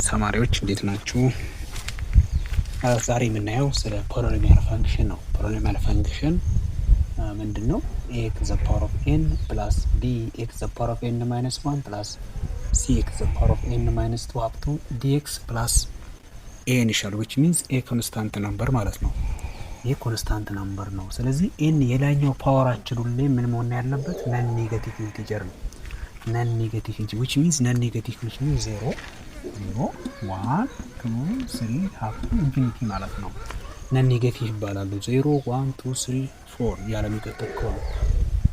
ተማሪዎች፣ እንዴት ናችሁ? ዛሬ የምናየው ስለ polynomial function ነው። Polynomial function ምንድን ነው? A x the power of n plus b x the power of n minus one plus c x the power of n minus two up to dx plus a initial, which means a constant number ማለት ነው። ይህ constant number ነው። ስለዚህ n የላይኛው power ኣችን ሁሌ ምን መሆን ያለበት? Non negative integer ነው። Non negative integer which means non negative, which means zero, zero, one, two, three up to infinity ማለት ነው። Non negative ይባላሉ። Zero, one, two, three, four እያለ የሚቀጥል ከሆነ።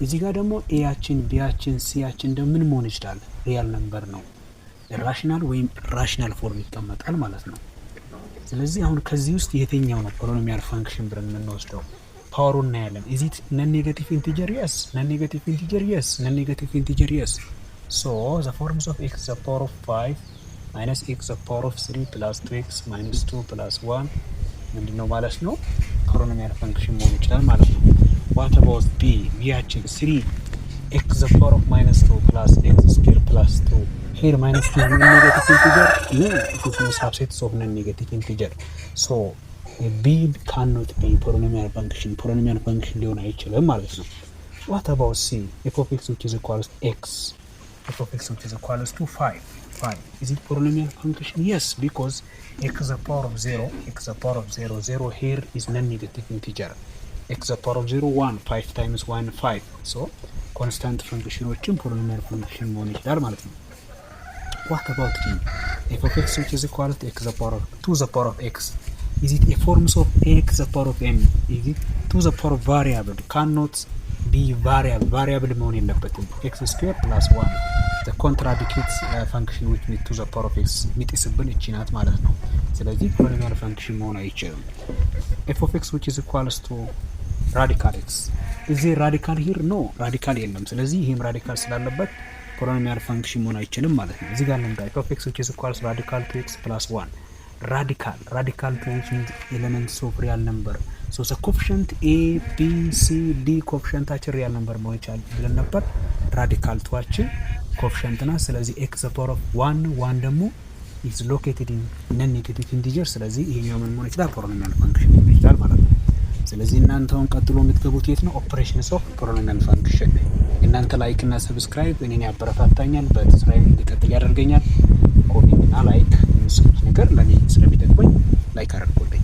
እዚህ ጋር ደግሞ a ያችን፣ b ያችን፣ c ያችን ደግሞ ምን መሆን ይችላል? Real number ነው። Rational ወይም rational form ይቀመጣል ማለት ነው። ስለዚህ አሁን ከዚህ ውስጥ የትኛው ነው polynomial function ብለን የምንወስደው? Power ኡ እናያለን። Is it non negative integer? Yes. Non negative integer? Yes. Non negative integer? Yes. So the forms of x the power of 5 minus x the power of 3 plus 2 x minus 2 plus 1 ምንድን ነው ማለት ነው? Polynomial function መሆን ይችላል ማለት ነው። What about b? B ያችን 3 x the power of minus 2 plus x square plus 2. Here minus 2 non negative integer? No, it is no subset of non negative integer. So b ካኖት ቢ ፖሊኖሚያል function. Polynomial function ሊሆን አይችልም ማለት ነው። What about c? F of x which is equals x, f of x which is equals to 5 5. Is it polynomial function? Yes, because x the power of 0, x the power of 0, 0 here is non negative integer. X the power of 0, 1, 5 times 1, 5. So constant function ኦችን polynomial function መሆን ይችላል ማለት ነው። What about d? F of x which is equal to x the power of 2 the power of x. Is it a forms of x the power of n? Is it 2 the power of variable? Cannot be variable. Variable መሆን የለበትም። X square plus 1, contradict function which mean two the power of x የሚጥስብን እቺ ናት ማለት ነው። ስለዚህ polynomial function መሆን አይችልም። F of x which is equals to radical x. እዚህ radical here? No, radical የለም። ስለዚህ ይህም radical ስላለበት polynomial function መሆን አይችልም ማለት ነው። እዚህ ጋር እንምጣ። F of x which is equals radical two x plus one. Radical, radical two, which means elements of real number. So the coefficient a, b, c, d coefficient ኣችን real number መሆን ይችላል ብለን ነበር። Radical two ኣችን coefficient ናት። ስለዚህ x power of one, one ደግሞ is located in non negative integer። ስለዚህ ይሄኛው ምን መሆን ይችላል? Polynomial function መሆን ይችላል ማለት ነው። ስለዚህ እናንተ አሁን ቀጥሎ የምትገቡት የት ነው? Operations of polynomial function። እናንተ like እና subscribe እኔን ያበረታታኛል፣ በስራዬ እንዲቀጥል ያደርገኛል። Comment እና like የምትሰጡት ነገር ለእኔ ስለሚጠቅመኝ like አድርጉልኝ።